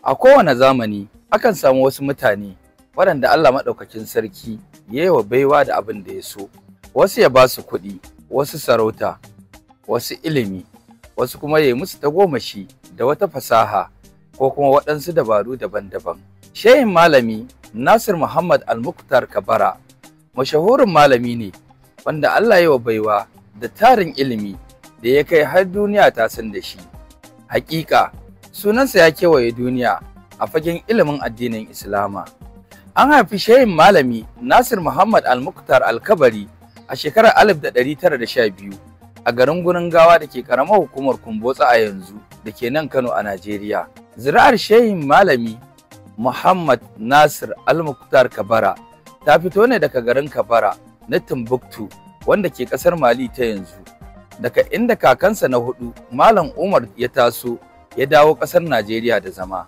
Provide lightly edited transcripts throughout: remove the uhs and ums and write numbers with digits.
A kowane zamani akan samu wasu mutane waɗanda Allah Maɗaukakin Sarki ya yi wa baiwa da abin da ya so. Wasu ya ba su kuɗi, wasu sarauta, wasu ilimi, wasu kuma ya yi musu tagomashi da wata fasaha ko kuma waɗansu dabaru daban-daban. Shehin Malami Nasir Muhammad Al-Muktar Kabara mashahurin malami ne wanda Allah ya yi wa baiwa da tarin ilimi da ya kai har duniya ta san da shi. Hakika sunansa ya kewaye duniya a fagen ilimin addinin Islama. An haifi shehin malami Nasir Muhammad Al-Muktar Al-Kabari a shekarar 1912 a garin Gurin Gawa da ke karamar hukumar Kumbotso a yanzu da ke nan Kano a Najeriya. Zuri'ar shehin malami Muhammad Nasir Al-Muktar Kabara ta fito ne daga garin Kabara na Timbuktu wanda ke kasar Mali ta yanzu. Daga inda kakansa na hudu Malam Umar ya taso ya dawo kasar Najeriya da zama.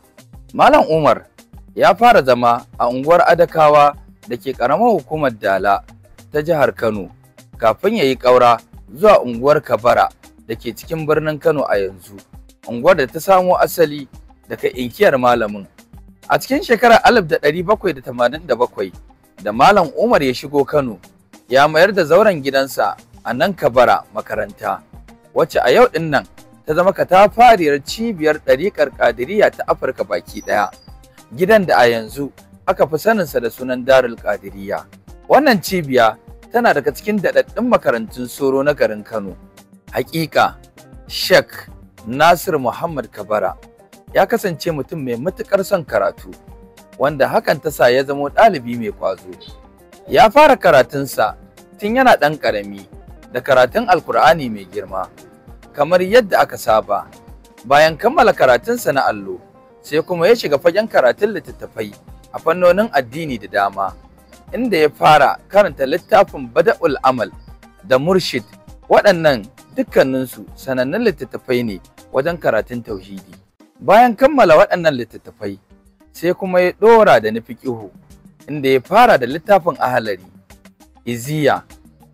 Malam Umar ya fara zama a unguwar Adakawa da ke karamar hukumar Dala ta jihar Kano kafin ya yi ƙaura zuwa unguwar Kabara da ke cikin birnin Kano a yanzu, unguwar da ta samo asali daga inkiyar malamin. A cikin shekarar 1787 da Malam Umar ya shigo Kano, ya mayar da zauren gidansa a nan Kabara makaranta, wacce a yau ɗin nan ta zama katafariyar cibiyar ɗariƙar Ƙadiriya ta Afirka baki ɗaya. Gidan da a yanzu aka fi saninsa da sunan Darul Ƙadiriya. Wannan cibiya tana daga cikin daɗaɗɗun makarantun soro na garin Kano. Hakika, Sheikh Nasir Muhammad Kabara ya kasance mutum mai matuƙar son karatu, wanda hakan ta sa ya zamo ɗalibi mai ƙwazo. Ya fara karatunsa tun yana ɗan ƙarami da karatun Alkur'ani mai girma, kamar yadda aka saba. Bayan kammala karatunsa na allo, sai kuma ya shiga fagen karatun littattafai a fannonin addini da dama, inda ya fara karanta littafin Bada'ul Amal da Murshid. Waɗannan dukkaninsu sanannun littattafai ne wajen karatun tauhidi. Bayan kammala waɗannan littattafai, sai kuma ya ɗora da na fiƙihu, inda ya fara da littafin Ahalari, Iziya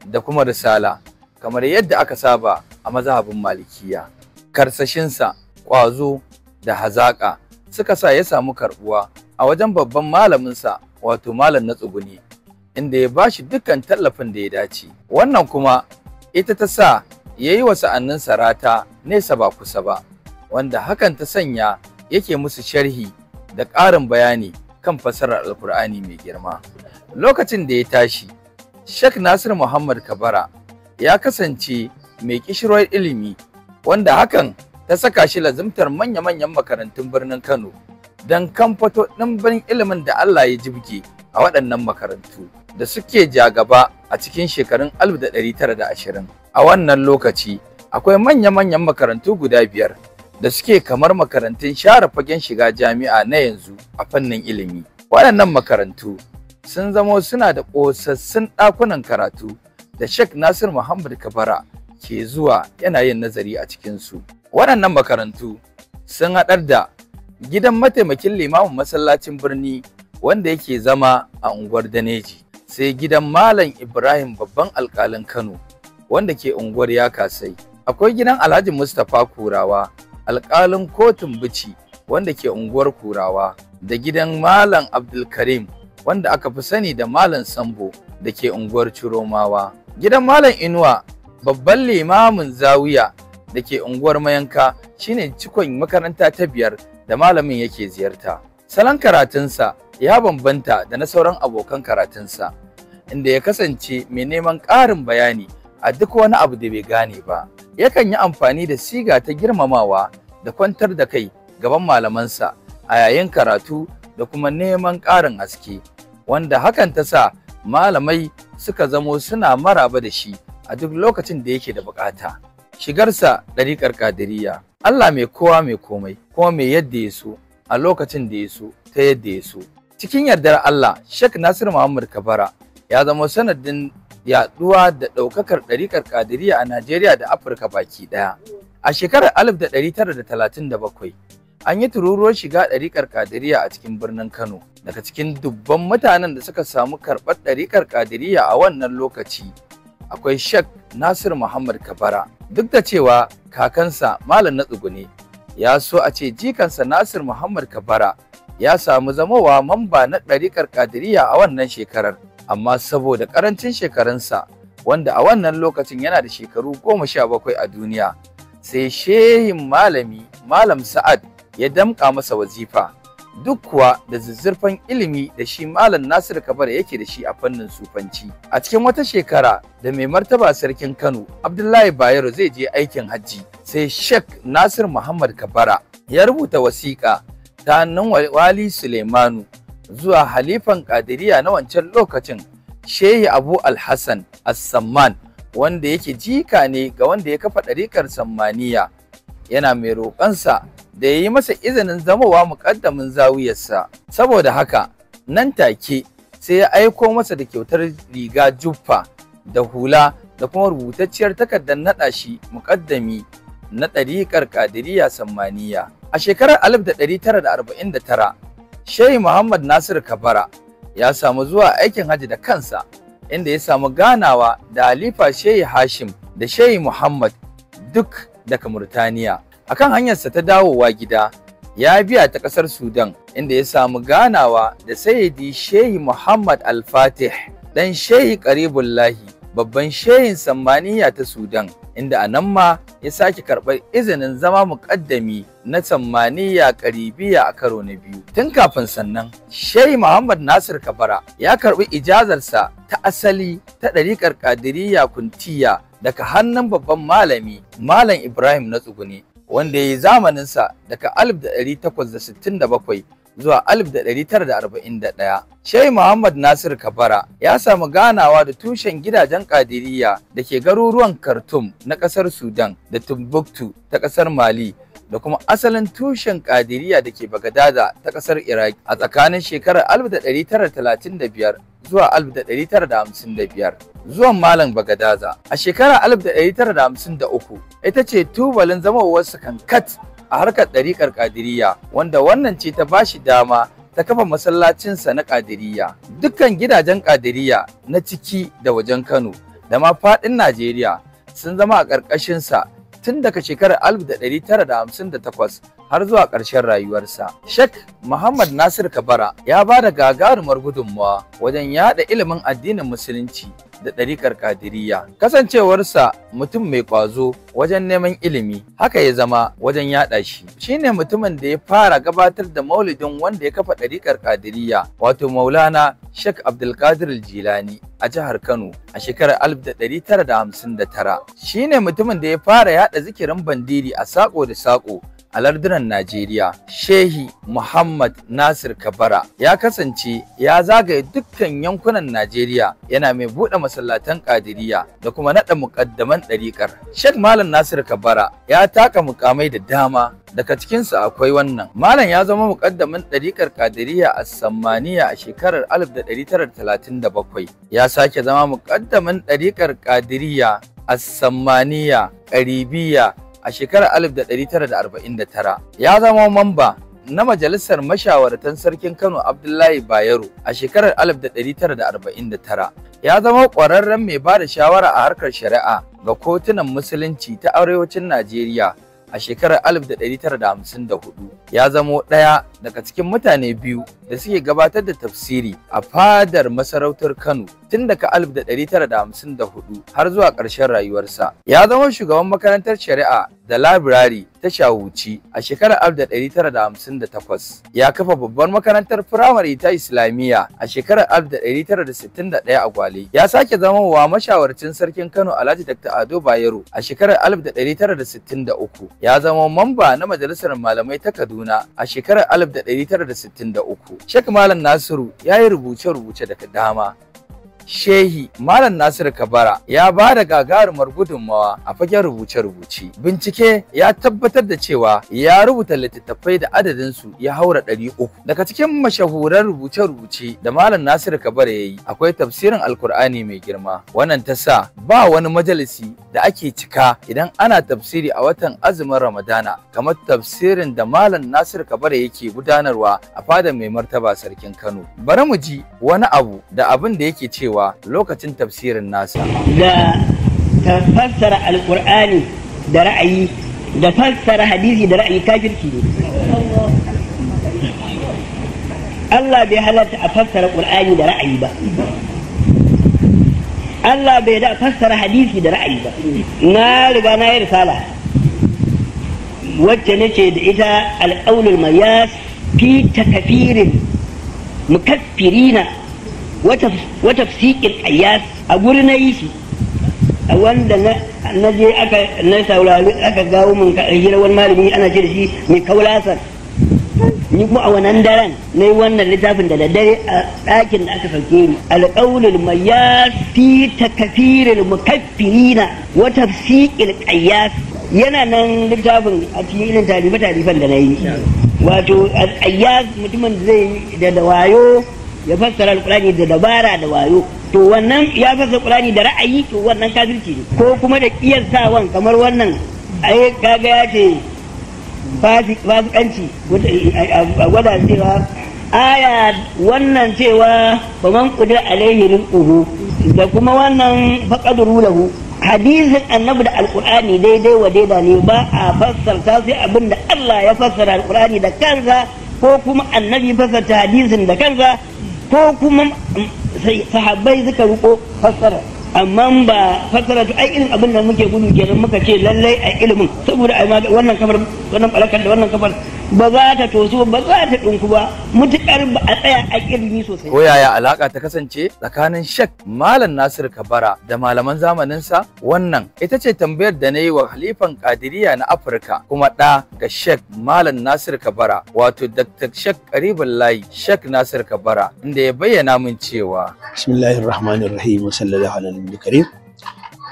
da kuma Risala, kamar yadda aka saba a mazhabin Malikiya. Karsashinsa, ƙwazo da hazaƙa suka sa ya samu karɓuwa a wajen babban malaminsa, wato Malam na Tsuguni, inda ya ba shi dukkan tallafin da ya dace. Wannan kuma ita ta sa ya yi wa sa'anninsa rata nesa ba kusa ba, wanda hakan ta sanya yake musu sharhi da ƙarin bayani kan fassarar Alkur'ani mai girma. Lokacin da ya tashi, Sheikh Nasir Muhammad Kabara ya kasance mai ƙishirwar ilimi, wanda hakan ta saka shi lazimtar manya-manyan makarantun birnin Kano don kamfato ɗimbin ilimin da Allah ya jibge a waɗannan makarantu da suke jagaba a cikin shekarun 1920. A wannan lokaci akwai manya-manyan makarantu guda biyar da suke kamar makarantun share fagen shiga jami'a na yanzu a fannin ilimi. Waɗannan makarantu sun zamo suna da ƙosassun ɗakunan karatu da Sheikh Nasir Muhammad Kabara ke zuwa yana yin nazari a cikinsu. Waɗannan makarantu sun haɗar da gidan mataimakin limamin masallacin birni wanda yake zama a unguwar Daneji, sai gidan Malam Ibrahim babban alƙalin Kano wanda ke unguwar Yakasai. Akwai gidan Alhaji Mustapha Kurawa, alƙalin kotun Bichi wanda ke unguwar Kurawa, da gidan Malam Abdulkarim wanda aka fi sani da Malam Sambo da ke unguwar Ciromawa. Gidan Malam Inuwa, babban limamin zawiya da ke unguwar Mayanka, shine cikon makaranta ta biyar da malamin yake ziyarta. Salon karatunsa ya bambanta da na sauran abokan karatunsa, inda ya kasance mai neman ƙarin bayani a duk wani abu da bai gane ba. Yakan yi amfani da siga ta girmamawa da kwantar da kai gaban malamansa a yayin karatu da kuma neman ƙarin haske, wanda hakan ta sa malamai suka zamo suna maraba da shi a duk lokacin da yake da bukata. Shigarsa ɗariƙar Ƙadiriya. Allah mai kowa mai komai, kuma mai yadda ya so, a lokacin da ya so, ta yadda ya so. Cikin yardar Allah, Sheikh Nasir Muhammad Kabara ya zama sanadin yaɗuwa da ɗaukakar ɗariƙar Ƙadiriya a Najeriya da Afirka baki ɗaya. A shekarar 1937, an yi tururuwar shiga ɗariƙar Ƙadiriya a cikin birnin Kano. Daga cikin dubban mutanen da suka samu karɓar ɗariƙar Ƙadiriya a wannan lokaci, akwai Sheikh Nasir Muhammad Kabara. Duk da cewa kakansa Malam na Tsugune Ya so a ce jikansa Nasir Muhammad Kabara ya samu zamowa mamba na ɗariƙar Ƙadiriya a wannan shekarar, amma saboda ƙarancin shekarunsa, wanda a wannan lokacin yana da shekaru 17 a duniya, sai shehin malami Malam Sa'ad ya damƙa masa wazifa, duk kuwa da zuzzurfan ilimi da shi Malam Nasir Kabara yake da shi a fannin sufanci. A cikin wata shekara da mai martaba sarkin Kano Abdullahi Bayero zai je aikin hajji, sai Sheikh Nasir Muhammad Kabara ya rubuta wasiƙa ta hannun Wali Suleimanu zuwa halifan Ƙadiriya na wancan lokacin, Shehi Abu Alhassan As-Samman, wanda yake jika ne ga wanda ya kafa ɗariƙar Sammaniya, yana mai roƙonsa da ya yi masa izinin zamowa muƙaddamin zawiyarsa. Saboda haka nan take sai ya aiko masa da kyautar riga juffa da hula da kuma rubutacciyar takardar naɗa shi muƙaddami na ɗariƙar Ƙadiriya Sammaniya. A shekarar 1949, Shehi Muhammad Nasir Kabara ya samu zuwa aikin hajji da kansa, inda ya samu ganawa da Halifa Shehi Hashim da Shehi Muhammad, duk daga Murtaniya. Akan hanyarsa ta dawowa gida, ya biya ta ƙasar Sudan, inda ya samu ganawa da Sayyidi Shehi Muhammad Al-Fatih, ɗan Shehi Karibullahi, babban shehin Sammaniya ta Sudan, inda a nan ma ya sake karɓar izinin zama muƙaddami na Sammaniya Karibiya a karo na biyu. Tun kafin sannan, Shehi Muhammad Nasir Kabara ya karɓi ijazarsa ta asali ta ɗariƙar Ƙadiriyya Kuntiya daga hannun babban malami Malam Ibrahim na Tsugune, wanda ya yi zamaninsa daga 1867 zuwa 1941. Shehi Muhammad Nasir Kabara ya samu ganawa da tushen gidajen Ƙadiriya da ke garuruwan Khartoum na ƙasar Sudan da Timbuktu ta ƙasar Mali, da kuma asalin tushen Ƙadiriya da ke Bagadaza ta ƙasar Iraq a tsakanin shekarar 1935 zuwa 1955. Zuwan Malam Bagadaza a shekarar 1953 ita ce tubalin zamowarsa kankat a harkar ɗariƙar Ƙadiriya, wanda wannan ce ta bashi dama ta kafa masallacinsa na Ƙadiriya. Dukkan gidajen Ƙadiriya na ciki da wajen Kano da ma faɗin Najeriya sun zama a ƙarƙashinsa tun daga shekarar 1958 har zuwa ƙarshen rayuwarsa. Sheikh Muhammad Nasir Kabara ya ba da gagarumar gudunmawa wajen yaɗa ilimin addinin Musulunci da ɗariƙar Ƙadiriya. Kasancewarsa mutum mai ƙwazo wajen neman ilimi, haka ya zama wajen yaɗa shi. Shi ne mutumin da ya fara gabatar da maulidin wanda ya kafa ɗariƙar Ƙadiriya, wato Maulana Sheikh Abdulkadir Jilani a jihar Kano a shekarar 1959. Shi ne mutumin da ya fara yaɗa zikirin bandiri a saƙo da saƙo a lardunan Najeriya. Shehi Muhammad Nasir Kabara ya kasance ya zagaye dukkan yankunan Najeriya, yana mai buɗe masallatan Ƙadiriya da kuma naɗa muƙaddaman ɗariƙar. Sheikh Malam Nasir Kabara ya taka muƙamai da dama, daga cikinsu akwai wannan. Malam ya zama muƙaddamin ɗariƙar Ƙadiriya a Sammaniya a shekarar 1937. Ya sake zama muƙaddamin ɗariƙar Ƙadiriya a Sammaniya Ƙaribiya a shekarar 1949. Ya zama mamba na majalisar mashawartan sarkin Kano Abdullahi Bayero a shekarar 1949. Ya zama ƙwararren mai ba da shawara a harkar shari'a ga kotunan musulunci ta arewacin Najeriya a shekarar 1954. Ya zamo ɗaya daga cikin mutane biyu da suke gabatar da tafsiri a fadar masarautar Kano tun daga 1954 har zuwa ƙarshen rayuwarsa. Ya zama shugaban makarantar shari'a da labirari ta Shawuci a shekarar 1958. Ya kafa babbar makarantar firamare ta Islamiyya a shekarar 1961 a Gwale. Ya sake zamowa mashawarcin sarkin Kano Alhaji Dr. Ado Bayero a shekarar 1963. Ya zama mamba na majalisar malamai ta Kaduna a shekarar 1963. Sheikh Malam Nasiru ya yi rubuce-rubuce daga dama. Shehi Malam Nasir Kabara ya ba da gagarumar gudunmawa a fagen rubuce-rubuce. Bincike ya tabbatar da cewa ya rubuta littattafai da adadinsu ya haura 300. Daga cikin mashahuran rubuce-rubuce da Malam Nasir Kabara ya yi akwai tafsirin Alkur'ani mai girma. Wannan ta sa ba wani majalisi da ake cika idan ana tafsiri a watan azumin Ramadana kamar tafsirin da Malam Nasir Kabara yake gudanarwa a fadar mai martaba sarkin Kano. Bari mu ji wani abu da abin da yake cewa lokacin tafsirin nasa. Da ta fassara Alƙur'ani da ra'ayi Da fassara hadisi da ra'ayi kafirci ne. Allah bai halatta a fassara Qur'ani da ra'ayi ba. Allah bai da fassara hadisi da ra'ayi ba. Na riga na yi risala wacce nace da ita alƙaulul mayas fi takfirin mukaffirina wa tafsiqil qiyas, a guri na yi shi wanda na je aka na saurari aka gawo mun hira wani malami ana ce da shi mai kaulasan. Ni kuma a wannan daren na yi wannan littafin da daddare a ɗakin da aka sauke ni, alƙaulul mayas fi takfiril mukaffirina wa tafsiqil qiyas. Yana nan littafin a cikin irin tarife-tarifen da na yi. Wato ayyaz mutumin da zai da wayo ya fassara alƙur'ani da dabara da wayo, to wannan ya fassara alƙur'ani da ra'ayi, to wannan kafirci ne. Ko kuma da kiyasawan kamar wannan, ai kaga ya ce fasikanci a gwada cewa aya wannan cewa faman qudira alaihi rizquhu da kuma wannan faqadru lahu, hadisin annabi da alqur'ani daidai wa daida ne, ba a fassarta sai abin da Allah ya fassara alqur'ani da kansa, ko kuma annabi fassarta hadisin da kansa, ko kuma sahabbai suka riko fassara. Amma ba fassara to ai irin abin da muke gudu kenan, muka ce lallai a ilimin, saboda ai wannan kafar wannan balakar da wannan kafar ba za ta toso ba za ta ɗinku ba mutukar ba a tsaya a ilimi sosai. Ko yaya alaka ta kasance tsakanin Sheikh Malam Nasir Kabara da malaman zamaninsa? Wannan ita ce tambayar da na yi wa Khalifan Kadiriya na Afirka kuma ɗa ga Sheikh Malam Nasir Kabara, wato Dr. Sheikh Karibullahi Sheikh Nasir Kabara, inda ya bayyana min cewa Bismillahir Rahmanir Rahim wa sallallahu ala nabiyil karim.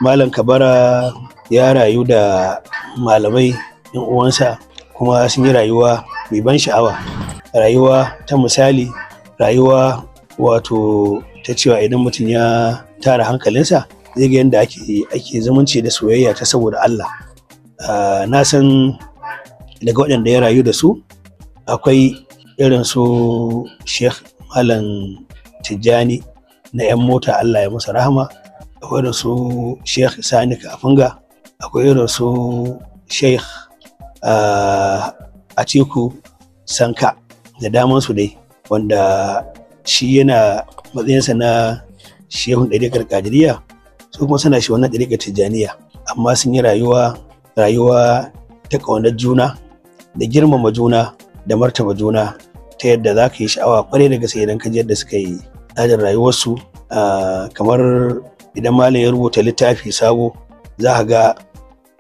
Malam Kabara ya rayu da malamai yan uwansa, kuma sun yi rayuwa mai ban sha'awa, rayuwa ta misali, rayuwa wato ta cewa idan mutum ya tara hankalinsa zai ga yadda ake zumunci da soyayya ta saboda Allah. Na san daga waɗanda ya rayu da su akwai irin su Sheikh Malam Tijjani na 'yan mota, Allah ya masa rahama, akwai irin su Sheikh Sani Kafinga, akwai irin su Sheikh Atiku Sanka da daman su dai, wanda shi yana matsayinsa na shehun ɗariƙar Kadiriya, su kuma suna shi wannan ɗariƙar Tijjaniya, amma sun yi rayuwa ta ƙaunar juna da girmama juna da martaba juna, ta yadda za ka yi sha'awa ƙwarai da gaske idan ka ji yadda suka yi tsarin rayuwarsu. Kamar idan malam ya rubuta littafi sabo, za ka ga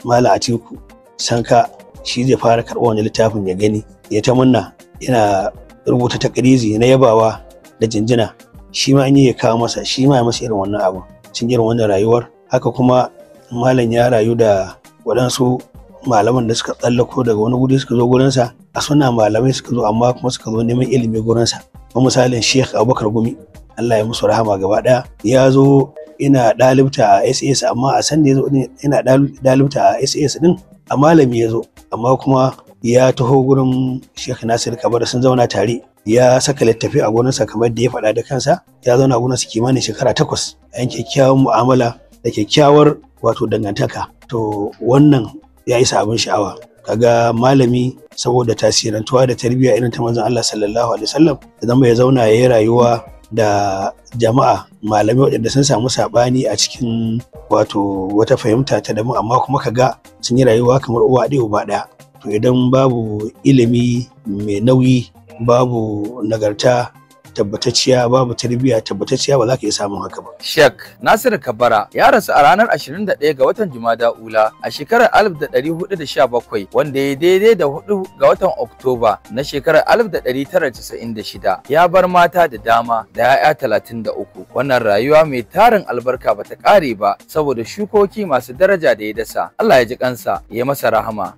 Malam Atiku Sanka shi zai fara karɓar wani littafin ya gani, ya ta munna, yana rubuta takarizi na yabawa da jinjina, shi ma in yi ya kawo masa, shi ma ya masa irin wannan abu cikin irin wannan rayuwar. Haka kuma malam ya rayu da waɗansu malaman da suka tsallako daga wani guri suka zo gurinsa, a suna malamai suka zo amma kuma suka zo neman ilimi gurinsa. Kuma misalin Sheikh Abubakar Gumi, Allah ya musu rahama gaba ɗaya, ya zo ina ɗalibta a SAS, amma a san da ya zo ina ɗalibta a SAS ɗin a malami ya zo, amma kuma ya taho gurin Sheikh Nasir Kabara, sun zauna tare, ya saka littafi a gurinsa kamar da ya faɗa da kansa, ya zauna a gurinsa kimanin shekara 8 a yan kyakkyawan mu'amala da kyakkyawar wato dangantaka. To wannan ya isa abin sha'awa, kaga malami saboda tasirantuwa da tarbiyya irin ta manzon Allah sallallahu alaihi wasallam, da zama ya zauna ya yi rayuwa da jama'a malamai waɗanda sun samu saɓani a cikin wato wata fahimta ta daban, amma kuma kaga sun yi rayuwa kamar uwa ɗaya uba ɗaya. To idan babu ilimi mai nauyi, babu nagarta tabbatacciya, babu tarbiyya tabbatacciya, ba za ka iya samun haka ba. Sheikh Nasir Kabara ya rasu a ranar 21 ga watan Jumada Ula a shekarar 1417, wanda ya daidai da 4 ga watan Oktoba na shekarar 1996. Ya bar mata da dama da 'ya'ya 33. Wannan rayuwa mai tarin albarka bata kare ba saboda shukoki masu daraja da ya dasa. Allah ya ji kansa, ya masa rahama.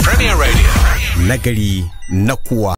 Premier Radio. Nagari na kuwa.